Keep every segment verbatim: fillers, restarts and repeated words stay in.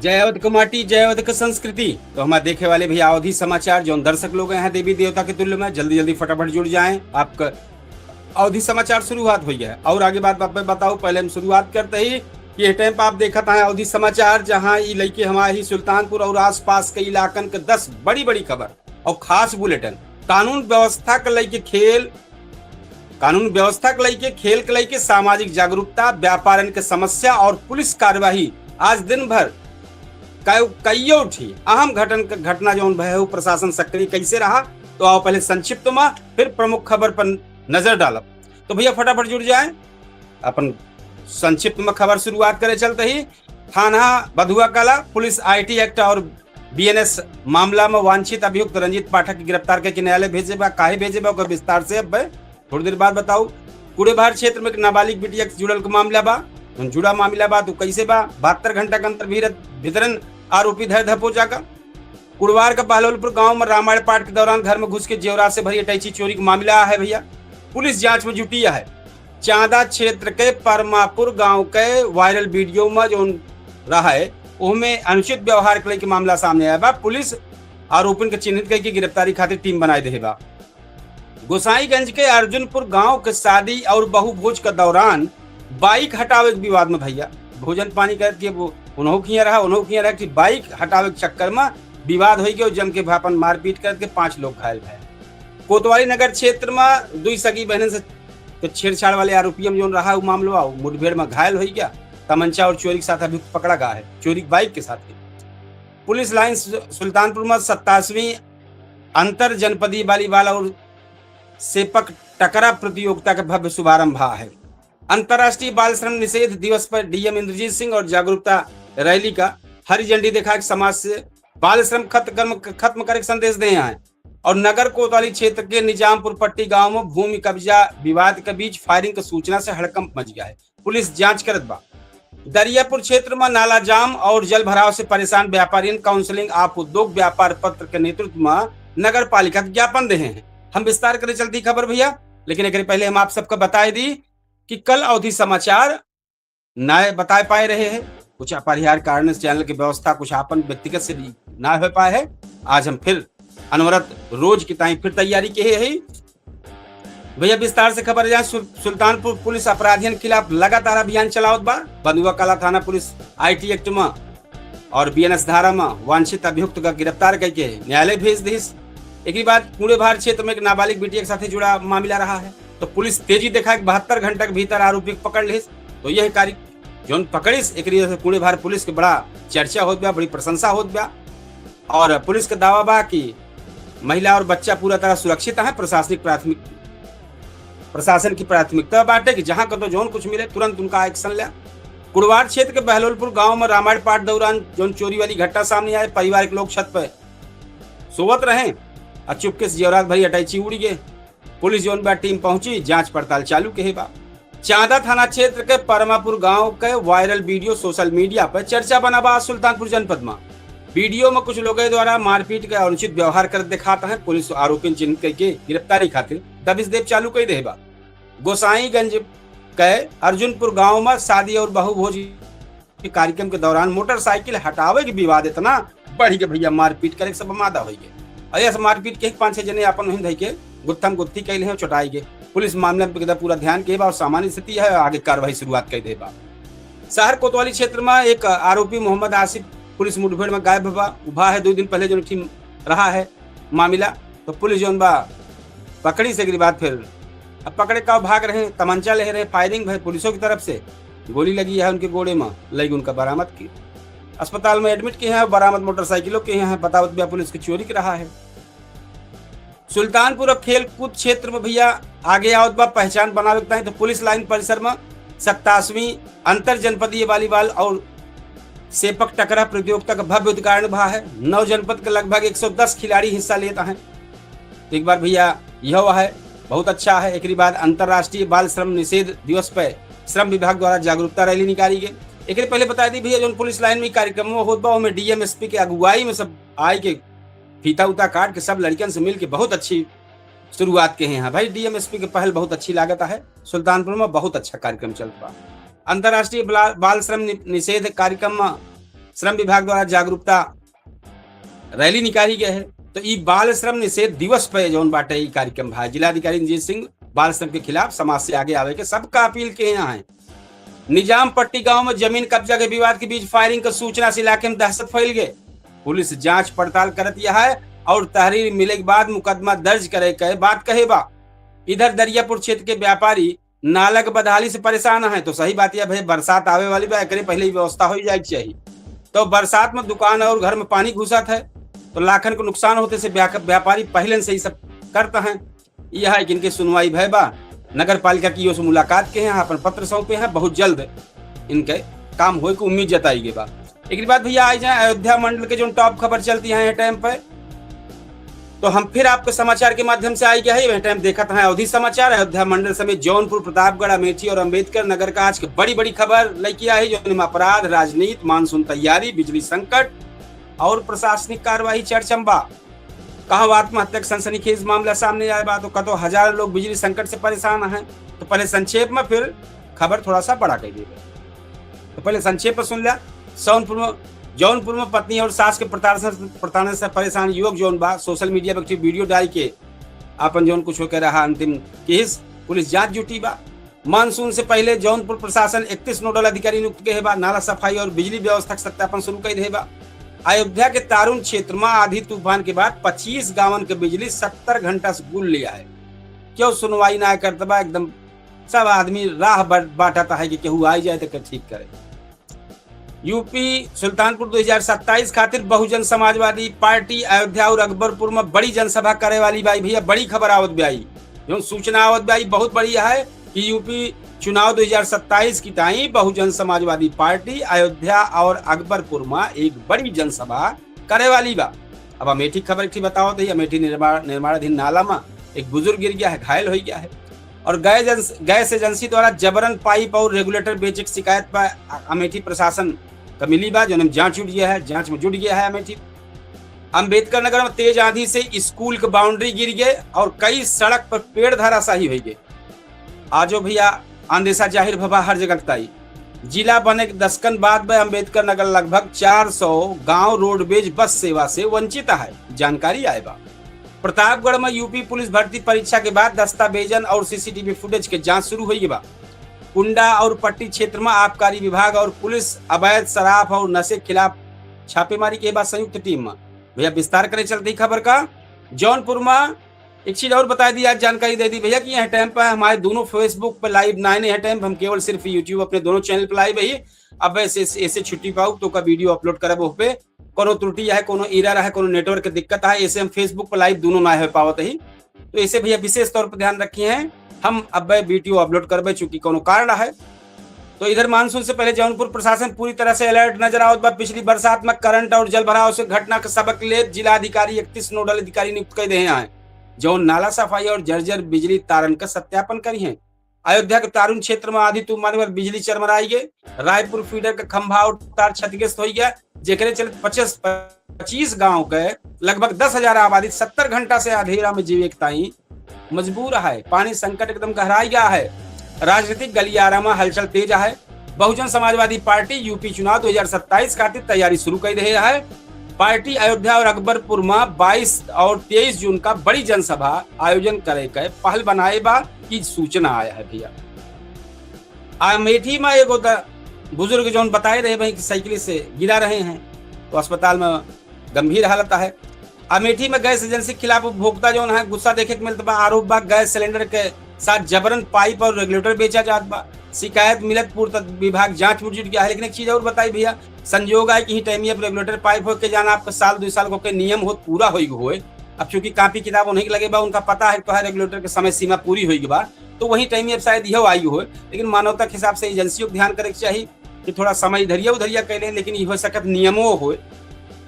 जय अवध के माटी, जय अवध के संस्कृति। तो हमारे देखे वाले भैया, अवधी समाचार, जौन दर्शक लोग हैं देवी देवता के तुल्य में, जल्दी जल्दी फटाफट जुड़ जाएं। आपका अवधी समाचार शुरुआत हुई है और आगे बात, बात में बताओ। पहले हम शुरुआत करते ही, ये टाइम पे आप देखत हैं अवधी समाचार, जहां ई लइके हमारे ही सुल्तानपुर और आसपास के इलाकन के दस बड़ी बड़ी खबर और खास बुलेटिन। कानून व्यवस्था के लइके खेल, कानून व्यवस्था के लइके, खेल के लइके, सामाजिक जागरूकता, व्यापारन के समस्या और पुलिस कार्यवाही। आज दिन भर कई, कइयो ठी अहम घटन, घटना जौन भय हो, प्रशासन सक्रिय कैसे रहा, तो आओ पहले संक्षिप्त में, फिर प्रमुख खबर पर नजर डालब। तो भैया फटाफट जुड़ जाएं, अपन संक्षिप्त में खबर शुरुआत करे चलते ही थाना बधुआ कला पुलिस आईटी एक्ट और बीएनएस मामला में वांछित अभियुक्त रंजीत पाठक के गिरफ्तार करके न्यायालय भेजे बा। काहे भेजे बा, ओकर विस्तार से अब थोड़ी देर बाद बताऊ। कुड़ेभार क्षेत्र में एक नाबालिग बिटिया से जुड़ल के मामला बा, जौन जुड़ा मामला बा, तो कैसे बा, बहत्तर घंटा के अंदर भीतर, भीतरन आरोपी धर धपो जाकर। कुड़वार का बहलोलपुर गांव में रामायण पाठ के दौरान घर में घुस के जेवरात से भरी अटैची चोरी का मामला है भैया, पुलिस जांच में जुटी है। चांदा क्षेत्र के परमापुर गांव के वायरल वीडियो में जौन रहा है, ओहमे अनुचित व्यवहार के लेके मामला सामने आया बा। पुलिस आरोपिन के चिन्हित करके गिरफ्तारी खातिर टीम बनाए देहे बा। गोसाईगंज के अर्जुनपुर गांव के शादी और बहु भोज के दौरान बाइक हटावे के विवाद में भैया, भोजन पानी करके वो उन्हों किया रहा, उन्हों किया रहा कि बाइक हटावे के चक्कर में विवाद हो गया, जम के भापन मारपीट करके पांच लोग घायल भए। कोतवाली नगर क्षेत्र में दुई सगी बहनन से के छेड़छाड़ वाले आरोपी में जौन रहा, वो मामला, वो मुठभेड़ में घायल हो गया। तमंचा और चोरी के साथ अभियुक्त पकड़ा गया है, चोरी की बाइक के साथ ही। पुलिस लाइन सु-, सुल्तानपुर में सत्ताईसवीं अंतर जनपदीय वॉलीबॉल और सेपक टकरा प्रतियोगिता के भव्य शुभारंभ भा है। अंतर्राष्ट्रीय बाल श्रम निषेध दिवस पर डीएम इंद्रजीत सिंह और जागरूकता रैली का हरी झंडी दिखा के समाज से बाल श्रम खत्म, खत्म करे के संदेश दे हैं। और नगर कोतवाली क्षेत्र के निजामपुर पट्टी गांव में भूमि कब्जा विवाद के बीच फायरिंग की सूचना से हड़कंप मच गया है, पुलिस जांच करत बा। दरियापुर क्षेत्र में नाला जाम और जल भराव से परेशान व्यापारियन काउंसिलिंग ऑफ उद्योग व्यापार पत्र के नेतृत्व में नगर पालिका के ज्ञापन देहे हैं। हम विस्तार करे चलती खबर भैया, लेकिन एक पहले हम आप सबका बताए दी कि कल अवधी समाचार ना बताए पाए रहे हैं, कुछ अपरिहार्य कारण से चैनल की व्यवस्था कुछ आपन व्यक्तिगत से भी ना हो पाए है। आज हम फिर अनवरत रोज की ताई फिर तैयारी के है। भैया विस्तार से खबर जाए, सुल-, सुल्तानपुर पुलिस अपराधियन के खिलाफ लगातार अभियान चलावत बा। बंदुआ कला थाना पुलिस आईटी एक्ट में और बीएनएस धारा में वांछित अभियुक्त का गिरफ्तार करके न्यायालय भेज दिस। एक बाद कुड़ेभार क्षेत्र में एक नाबालिग बिटिया के साथ जुड़ा मामला रहा है, तो पुलिस तेजी दिखा के बहत्तर घंटा के भीतर आरोपी को पकड़ लिस। तो यह कार्य जौन पकड़िस, एकरी वजह से कुड़ेभार पुलिस के बड़ा चर्चा होत बा, बड़ी प्रशंसा होत बा। और पुलिस के दावा बा कि महिला और बच्चा पूरा तरह सुरक्षित हैं। प्रशासनिक प्राथमिक, प्रशासन की प्राथमिकता बाटे कि जहां कतो जौन कुछ मिले, तुरंत उनका एक्शन ले। कुड़वार क्षेत्र के बहलोलपुर गांव में रामायण पाठ दौरान जौन चोरी वाली घटना सामने आए, परिवार के लोग छत पर सोवत रहे और चुपके से जेवरात भरी अटैची उड़ी गए। पुलिस जौन बा टीम पहुंची, जांच पड़ताल चालू के बा। चांदा थाना क्षेत्र के परमापुर गांव के वायरल वीडियो सोशल मीडिया पर चर्चा बना बा सुल्तानपुर जनपद में। वीडियो में कुछ लोगों द्वारा मारपीट के अनुचित व्यवहार करत दिखात हैं। पुलिस आरोपी चिन्हित करके गिरफ्तारी खातिर दबिश देब चालू कर दे बा। गोसाईगंज के अर्जुनपुर गांव में शादी और बहु भोज के कार्यक्रम के दौरान मोटरसाइकिल हटावे के विवाद इतना बढ़ के भैया मारपीट करे के सब आमादा हो गए। और यह मारपीट के पांच छह जने अपन वहीं धई के गुत्थम गुत्थी कैले हैं, चोटाई गए। पुलिस मामले में पूरा ध्यान के बा और सामान्य स्थिति है, आगे कार्रवाई शुरुआत कर दे बा। शहर कोतवाली क्षेत्र में एक आरोपी मोहम्मद आसिफ पुलिस मुठभेड़ में गायब बा। उभा है दो दिन पहले जो टीम रहा है मामला, तो पुलिस जौन बा पकड़ी से एकरी बाद फिर अब पकड़े का भाग रहे, तमंचा ले रहे, फायरिंग भई पुलिसों की तरफ से, गोली लगी है उनके गोड़े में, लगी उनका बरामद की अस्पताल में एडमिट किए हैं। बरामद मोटरसाइकिलों के हैं, बतावत बा पुलिस की चोरी के रहा है। सुल्तानपुर और खेलकूद क्षेत्र में भैया आगे आवत बा, पहचान बनावे के ताई तो पुलिस लाइन परिसर में सत्ताईसवीं अंतर जनपदीय वॉलीबॉल और सेपक टकरा प्रतियोगिता का भव्य उद्घाटन भा है। नौ जनपद के लगभग एक सौ दस खिलाड़ी हिस्सा लेता है। तो एक बार भैया यह है, बहुत अच्छा है। एकरी बाद अंतर्राष्ट्रीय बाल श्रम निषेध दिवस पर श्रम विभाग द्वारा जागरूकता रैली निकाली गई। एकरे पहले बता दी भैया, जौन पुलिस लाइन में कार्यक्रम होत बा, ओमे डीएम एसपी के अगुवाई में सब आए के फीता उता काट के सब लड़कियन से मिल के बहुत अच्छी शुरुआत के हैं भाई। डीएम एसपी के पहल बहुत अच्छी लागत है। सुल्तानपुर में बहुत अच्छा कार्यक्रम चलत बा। अंतर्राष्ट्रीय बला-, बाल श्रम नि-, निषेध कार्यक्रम में श्रम विभाग द्वारा जागरूकता रैली निकाली गए है। तो ई बाल श्रम निषेध दिवस पे जौन बाटे ई कार्यक्रम भा जिलाधिकारी रंजीत सिंह बाल श्रम के खिलाफ समाज से आगे आवे के सबका अपील किहे हैं। निजाम पट्टी गांव में जमीन कब्जा के विवाद के बीच फायरिंग के सूचना से इलाके में दहशत फैल गए। पुलिस जांच पड़ताल करत यह है और तहरीर मिले के बाद मुकदमा दर्ज करे के बात कहे बा। इधर दरियापुर क्षेत्र के व्यापारी नाला के बदहाली से परेशान हैं, तो सही बात यह भाई बरसात आवे वाली बा, एकरे पहले ही व्यवस्था हो जाए के चाहिए। तो बरसात में दुकान और घर में पानी घुसत है, तो लाखन को नुकसान होते से व्या-, व्यापारी पहले से ही सब करता है। यह है कि इनके सुनवाई भय बा, नगर पालिका की ओर से मुलाकात के हैं, अपन पत्र सौंपे हैं, बहुत जल्द इनके काम होए की उम्मीद जताई गई बा। एक बात भैया, आई जाए अयोध्या मंडल के जो टॉप खबर चलती है टाइम पे, तो हम फिर आपके समाचार के माध्यम से आई गया है। वह टाइम देखत हैं अवधी समाचार। अयोध्या मंडल समेत जौनपुर, प्रतापगढ़, अमेठी और अंबेडकर नगर का आज के बड़ी बड़ी खबर लेके आए हैं, जो अपराध, राजनीति, मानसून तैयारी, बिजली संकट और प्रशासनिक कार्यवाही चर्चा में बा। कहाँ आत्महत्या के सनसनीखेज मामला सामने आए बा, तो कतो हजारों लोग बिजली संकट से परेशान हैं। तो पहले संक्षेप में, फिर खबर थोड़ा सा बड़ा कर दी। तो पहले संक्षेप में सुन लिया। जौनपुर में, जौनपुर में पत्नी और सास के प्रताड़ना से, प्रताड़ना से परेशान युवक जौन बा, सोशल मीडिया पर एक वीडियो डाल के अपन जौन कुछ होके रहा अंतिम केस, पुलिस जांच जुटी बा। मानसून से पहले जौनपुर प्रशासन इकतीस नोडल अधिकारी नियुक्त के बा, नाला सफाई और बिजली व्यवस्था के सत्यापन शुरू कर दे बा। अयोध्या के तारुण क्षेत्र में आधी तूफान के बाद पच्चीस गांवन के बिजली सत्तर घंटा से गुल लिया है। क्यों सुनवाई ना करत बा, एकदम सब आदमी राह बाट-, बाटत है कि केहू आई जाए तो के ठीक करे। यूपी सुल्तानपुर दो हज़ार सत्ताईस खातिर बहुजन समाजवादी पार्टी अयोध्या और अकबरपुर में बड़ी जनसभा करे वाली बाई भैया, बड़ी खबर आवत बाई, जो सूचना आवत बाई बहुत बड़ी है कि यूपी चुनाव दो हज़ार सत्ताईस की ताई बहुजन समाजवादी पार्टी अयोध्या और अकबरपुर में एक बड़ी जनसभा करे वाली बा। अब अमेठी खबर एक ठे बताओ तो, अमेठी निर्माण, निर्माणाधीन नाला में एक बुजुर्ग गिर गया है, घायल हो गया है। और गैस एजेंस-, गैस एजेंसी द्वारा जबरन पाइप और रेगुलेटर बेचे की शिकायत पर अ-, अमेठी प्रशासन का मिली बा, जो हम जांच जुट गया है, जांच में जुट गया है अमेठी। अंबेडकर नगर में तेज आंधी से स्कूल के बाउंड्री गिर गए और कई सड़क पर पेड़ धराशाही हो गए। आजो भैया अंदेशा जाहिर भवा हर जगह ताई। जिला बने के दसकन बाद में अंबेडकर नगर लगभग चार सौ गांव रोडवेज बस सेवा से वंचित है, जानकारी आए बा। प्रतापगढ़ में यूपी पुलिस भर्ती परीक्षा के बाद दस्तावेजन और सीसीटीवी फुटेज के जांच शुरू हुई बा। कुंडा और पट्टी क्षेत्र में आबकारी विभाग और पुलिस अवैध शराब और नशे के खिलाफ छापेमारी के बाद संयुक्त टीम में। भैया विस्तार करे चलते ही खबर का, जौनपुर में एक चीज और बता दी, आज जानकारी दे दी भैया कि यह टाइम पर हमारे दोनों Facebook पर लाइव ना है, यह टाइम हम केवल सिर्फ YouTube अपने दोनों चैनल पर लाइव है। अब ऐसे, ऐसे छुट्टी पाऊ तो का वीडियो अपलोड करब, ओह पे कोनो त्रुटि है, कोनो एरर है, कोनो नेटवर्क के दिक्कत है, ऐसे हम Facebook पर लाइव दोनों ना हो पावत ही। तो ऐसे भैया विशेष तौर पर ध्यान रखिए हैं, हम अब वीडियो अपलोड करबे चूंकि कोनो कारण है। तो इधर मानसून से पहले जौनपुर प्रशासन पूरी तरह से अलर्ट नजर आवत बा। पिछली बरसात में करंट और जल भराव से घटना के सबक लेत जिला अधिकारी इकतीस नोडल अधिकारी नियुक्त कर दे हैं, जौन नाला सफाई और जर्जर बिजली तारन का सत्यापन करी हैं। अयोध्या के तारुण क्षेत्र में आधी तूफान के बाद बिजली चरमराई गए। रायपुर फीडर का खंभा और तार क्षतिग्रस्त हो गया, जेकरे चलते पच्चीस, पच्चीस गांव के लगभग दस हजार आबादी सत्तर घंटा से अंधेरा में जीवे के ताई मजबूर है। पानी संकट एकदम गहराई गया है। राजनीतिक गलियारा में हलचल तेज है। बहुजन समाजवादी पार्टी यूपी चुनाव दो हज़ार सत्ताईस खातिर तैयारी शुरू कर रहे है। पार्टी अयोध्या और अकबरपुर में बाईस और तेईस जून का बड़ी जनसभा आयोजन करे के पहल बनाए बा की सूचना आया है भैया। अमेठी में एगो द-, बुजुर्ग जौन बताए रहे भाई कि साइकिल से गिरा रहे हैं, तो अस्पताल में गंभीर हालत है। अमेठी में गैस एजेंसी के खिलाफ उपभोक्ता जौन है गुस्सा देखे के मिलत बा। आरोप बा गैस सिलेंडर के साथ जबरन पाइप और रेगुलेटर बेचा जात बा। शिकायत मिलत पूर्त विभाग जांच में जुट गया है। लेकिन एक चीज और बताई भैया, संजोग आए कि ही टाइम अब रेगुलेटर पाइप होके जाना आपका साल दो साल को के नियम होत पूरा होई होए। अब चूंकि कॉपी किताब उन्हीं के लगे बा, उनका पता है तो है रेगुलेटर के समय सीमा पूरी होई बा, तो वही टाइम अब शायद यह आई होए। लेकिन मानवता के हिसाब से एजेंसियों को ध्यान करे के चाहिए कि थोड़ा समय इधरिया उधरिया कर लें, लेकिन ये हो सकत नियमों होए।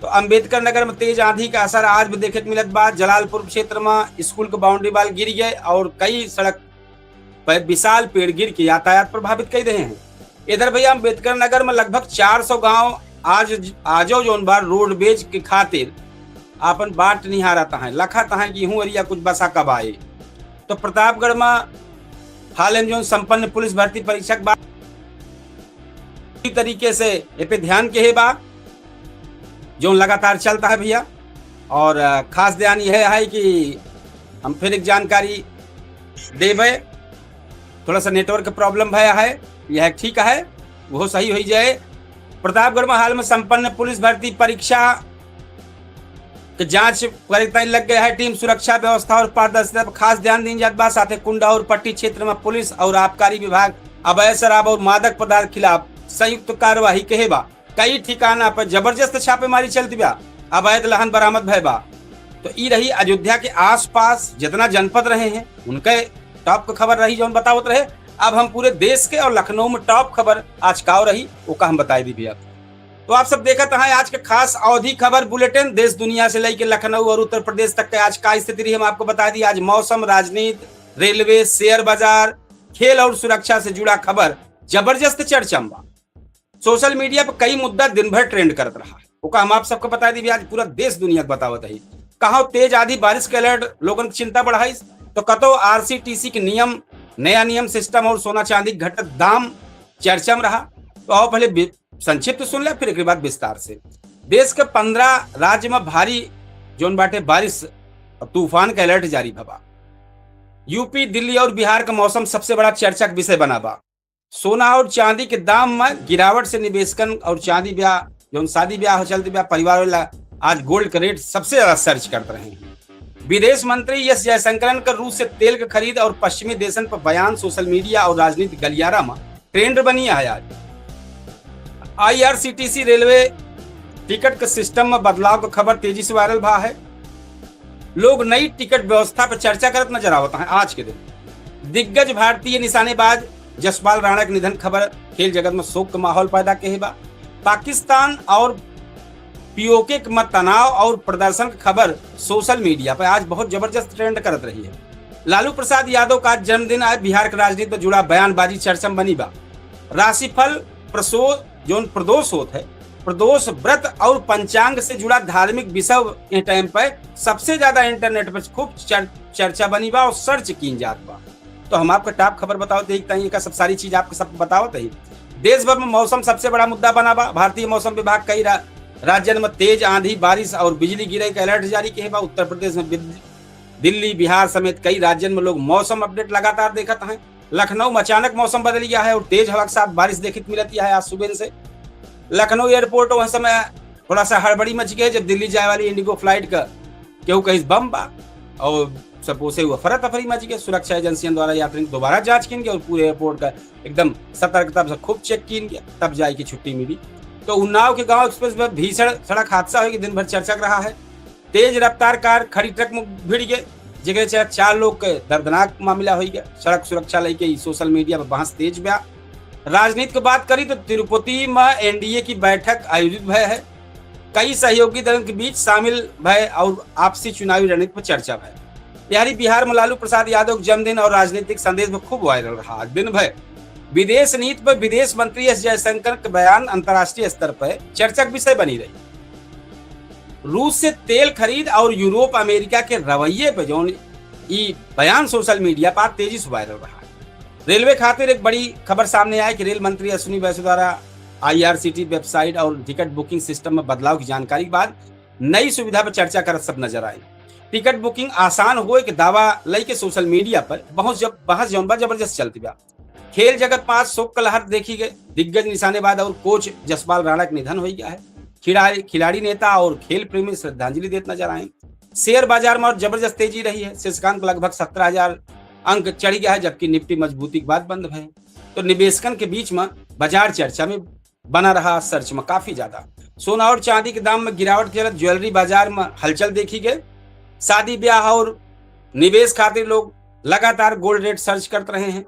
तो अंबेडकर नगर में तेज आंधी का असर आज भी देखे के मिलत बा। जलालपुर क्षेत्र में स्कूल के बाउंड्री वॉल गिर गए और कई सड़क पर विशाल पेड़ गिर के यातायात प्रभावित कर रहे हैं। इधर भैया अंबेडकर नगर में लगभग चार सौ गांव आज, आजो जौन बा रोडवेज के खातिर आपन बाट निहारत हैं, लखत हैं कि हूँ अरिया कुछ बसा कब आए। तो प्रतापगढ़ में हाल में जौन संपन्न पुलिस भर्ती परीक्षा के बाद पूरी तरीके से ए पे ध्यान के हे बा। जो लगातार चलता है भैया। और, अ, खास ध्यान यह है कि हम फिर एक जानकारी देबे, थोड़ा सा network problem भया है, यह ठीक है, वो सही हो जाए। प्रतापगढ़ में हाल में संपन्न पुलिस भर्ती परीक्षा के जांच करे ताईं लग गया है टीम। सुरक्षा व्यवस्था और पारदर्शिता पर खास ध्यान दीन जात बा। साथे कुंडा और पट्टी क्षेत्र में पुलिस और आबकारी विभाग अवैध शराब और मादक पदार्थ खिलाफ संयुक्त कार्यवाही कहे बा। कई ठिकाना पर जबरदस्त छापेमारी चलत बा, अवैध लहन बरामद भय बा। तो ई रही अयोध्या के आसपास जितना जनपद रहे हैं, उनके top के खबर रही, जौन बतावत रहे। अब हम पूरे देश के और लखनऊ में top खबर आज का रही, ओका हम बताई दी भैया। तो आप सब देखत हैं आज के खास अवधी खबर bulletin, देश दुनिया से लेके लखनऊ और उत्तर प्रदेश तक के आज का स्थिति रही, हम आपको बता दी। आज मौसम, राजनीति, रेलवे, share बाजार, खेल और सुरक्षा से जुड़ा खबर जबरदस्त चर्चा में बा। Social media पर कई मुद्दा दिन भर trend करत रहा, ओका हम आप सबको बता दी भी, आज पूरा देश दुनिया के बतावत है। कहाँ तेज आंधी बारिश के alert, लोगन की चिंता बढ़ाई, तो कतो R C T C के नियम, नया नियम, system और सोना चांदी के घटत दाम चर्चा में रहा। तो आओ पहले बि-, संक्षिप्त सुन ले, फिर एक बाद विस्तार से। देश के पन्द्रह राज्य में भारी जौन बाटे बारिश और तूफान का alert जारी भवा। U P, दिल्ली और बिहार का मौसम सबसे बड़ा चर्चा का विषय बना बा। सोना और चांदी के दाम में गिरावट से निवेशकन और चांदी ब्याह, जौन शादी ब्याह हो चलत ब्याह, परिवार वाला आज gold का rate सबसे ज्यादा surge करत रहे हैं। विदेश मंत्री एस जयशंकरन का रूस से तेल के खरीद और पश्चिमी देशन पर बयान social media और राजनीतिक गलियारा में trend बनी है आज। I R C T C रेलवे टिकट के system में बदलाव का खबर तेजी से viral भा है। लोग नई टिकट व्यवस्था पर चर्चा करत नजर आवत हैं आज के दिन। दिग्गज भारतीय निशानेबाज जसपाल राणा के निधन खबर खेल जगत में शोक का माहौल पैदा कहे बा। पाकिस्तान और P O K के मत तनाव और प्रदर्शन की खबर social media पर आज बहुत जबरदस्त trend करत रही है। लालू प्रसाद यादव का आज जन्मदिन आए, बिहार के राजनीति पर जुड़ा बयानबाजी चर्चा में बनी बा। राशिफल, प्रसो-, जौन प्रदोष होत है, प्रदोष व्रत और पंचांग से जुड़ा धार्मिक विषय के time पर सबसे ज्यादा internet पर खूब चर-, चर्चा बनी बा और search कीन जात बा। तो हम आपका top खबर बतावत ही, ताई एका सब सारी चीज आपके सब बतावत ही। देश भर में मौसम सबसे बड़ा मुद्दा बना बा। भारतीय मौसम विभाग कई रा-, राज्यन में तेज आंधी, बारिश और बिजली गिरे के alert जारी किहे बा। उत्तर प्रदेश में बिद-, दिल्ली, बिहार समेत कई राज्यन में लोग मौसम update लगातार देखत हैं। लखनऊ में अचानक मौसम बदल गया है और तेज हवा के साथ बारिश देखित मिलत है आज सुबह से। लखनऊ airport वह समय थोड़ा सा हड़बड़ी मच गई, जब दिल्ली जाए वाली Indigo flight का केहू कहिस बम बा और सब ओसे हुआ अफरा तफरी मच गई। सुरक्षा एजेंसियन द्वारा यात्रियन की दोबारा जांच कीन गई और पूरे airport का एकदम सतर्कता से खूब check कीन गया, तब जाए की छुट्टी मिली। तो उन्नाव के गांव express में भीषण सड़क हादसा होइके दिन भर चर्चा के रहा है। तेज रफ्तार कार खड़ी ट्रक में भिड़ गए, जेकरे चलत चार लोग के दर्दनाक मामला होइ गया। सड़क सुरक्षा लेके ई social media पर बहस तेज बा। राजनीति की बात करी तो तिरुपति में N D A की बैठक आयोजित भय है। कई सहयोगी दलन के बीच शामिल भय और आपसी चुनावी रणनीति पर चर्चा भय। यारी बिहार में लालू प्रसाद यादव के जन्मदिन और राजनीतिक संदेश में खूब viral रहा। आज दिन भर विदेश नीति पर विदेश मंत्री एस जयशंकर के बयान अंतर्राष्ट्रीय स्तर पर चर्चा के विषय बनी रही। रूस से तेल खरीद और यूरोप अमेरिका के रवैये पे जौन ई बयान social media पर तेजी से viral रहा है। रेलवे खातिर एक बड़ी खबर सामने आई कि रेल मंत्री अश्विनी वैष्णव द्वारा I R C T website और टिकट booking system में बदलाव की जानकारी के बाद नई सुविधा पर चर्चा करत सब नजर आए। टिकट booking आसान होए के दावा लई के social media पर बहुत जब बहस जौन बा जबरदस्त चलती बा। खेल जगत में आज शोक का लहर देखी गई। दिग्गज निशानेबाज और coach जसपाल राणा के निधन हो गया है। खिलाड़ी, खिलाड़ी, नेता और खेल प्रेमी श्रद्धांजलि देत नजर आए। Share बाजार में और जबरदस्त तेजी रही है। सूचकांक लगभग सत्रह हजार अंक चढ़ गया है, जबकि Nifty मजबूती के बाद बंद भय। तो निवेशकन के बीच में बाजार चर्चा में बना रहा, search में काफी ज्यादा। सोना और चांदी के दाम में गिरावट के चलत jewellery बाजार में हलचल देखी गई। शादी ब्याह और निवेश खातिर लोग लगातार gold rate search करत रहे हैं।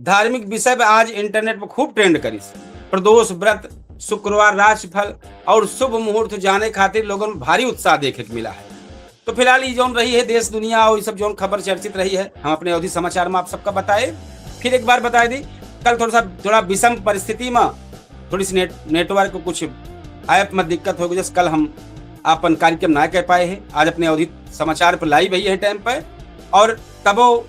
धार्मिक विषय पे आज internet पर खूब trend करिस। प्रदोष व्रत, शुक्रवार राशिफल और शुभ मुहूर्त जाने खातिर लोगन में भारी उत्साह देखे के मिला है। तो फिलहाल ये जौन रही है देश दुनिया और ये सब जौन खबर चर्चित रही है, हम अपने अवधी समाचार में आप सबका बताए। फिर एक बार बताए दी, कल थोड़ा सा, थोड़ा विषम परिस्थिति में थोड़ी सी net, network को कुछ app में दिक्कत हो गई, जैसे कल हम अपन कार्यक्रम ना कर पाए हैं। आज अपने अवधी समाचार पर live है यह time पे, और तबो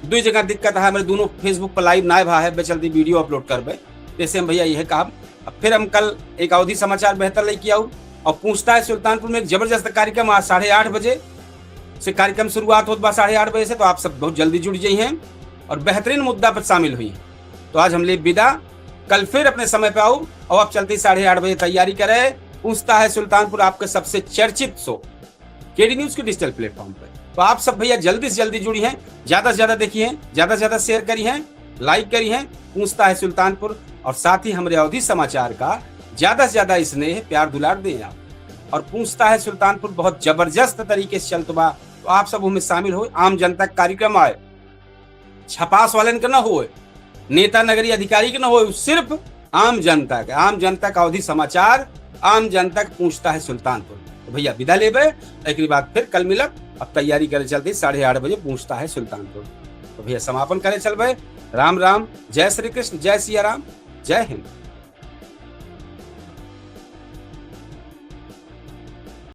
दुई जगह दिक्कत है, हमारे दोनों Facebook पर live ना भा है, बेचलती video upload करबे। जैसे हम भैया यह काम, अब फिर हम कल एक अवधी समाचार बेहतर लेके आऊ। और पूछता है सुल्तानपुर में एक जबरदस्त कार्यक्रम आज साढ़े आठ बजे से कार्यक्रम शुरुआत होत बा, साढ़े आठ बजे से, तो आप सब बहुत जल्दी जुड़ जाइहैं और बेहतरीन मुद्दा पर शामिल होइहैं। तो आज हम ले विदा, कल फिर अपने समय पे आउब और आप चलते ही साढ़े आठ बजे तैयारी करें। पूछता है सुल्तानपुर, आपके सबसे चर्चित शो केडी न्यूज के डिजिटल प्लेटफॉर्म पर। तो आप सब भैया जल्दी से जल्दी जुड़िहैं, ज्यादा से ज्यादा देखिहैं, ज्यादा से ज्यादा शेयर करिहैं, लाइक करिहैं पूछता है सुल्तानपुर, और साथ ही हमरे अवधी समाचार का ज्यादा से ज्यादा स्नेह प्यार दुलार दें आप। और पूछता है सुल्तानपुर बहुत जबरदस्त तरीके से चलत बा, तो आप सब उनमें शामिल हो, आम जनता का कार्यक्रम आए, छपास वालन का ना होए, नेता नगरी अधिकारी के ना होए, सिर्फ आम जनता के, आम जनता का अवधी समाचार, आम जनता के पूछता है सुल्तानपुर। तो भैया विदा लेबे, एकरी बाद फिर कल मिलब। अब तैयारी करे चलते साढ़े आठ बजे पूछता है सुल्तानपुर। तो भैया समापन करे चलबे। राम राम, जय श्री कृष्ण, जय सिया राम, जय हिंद।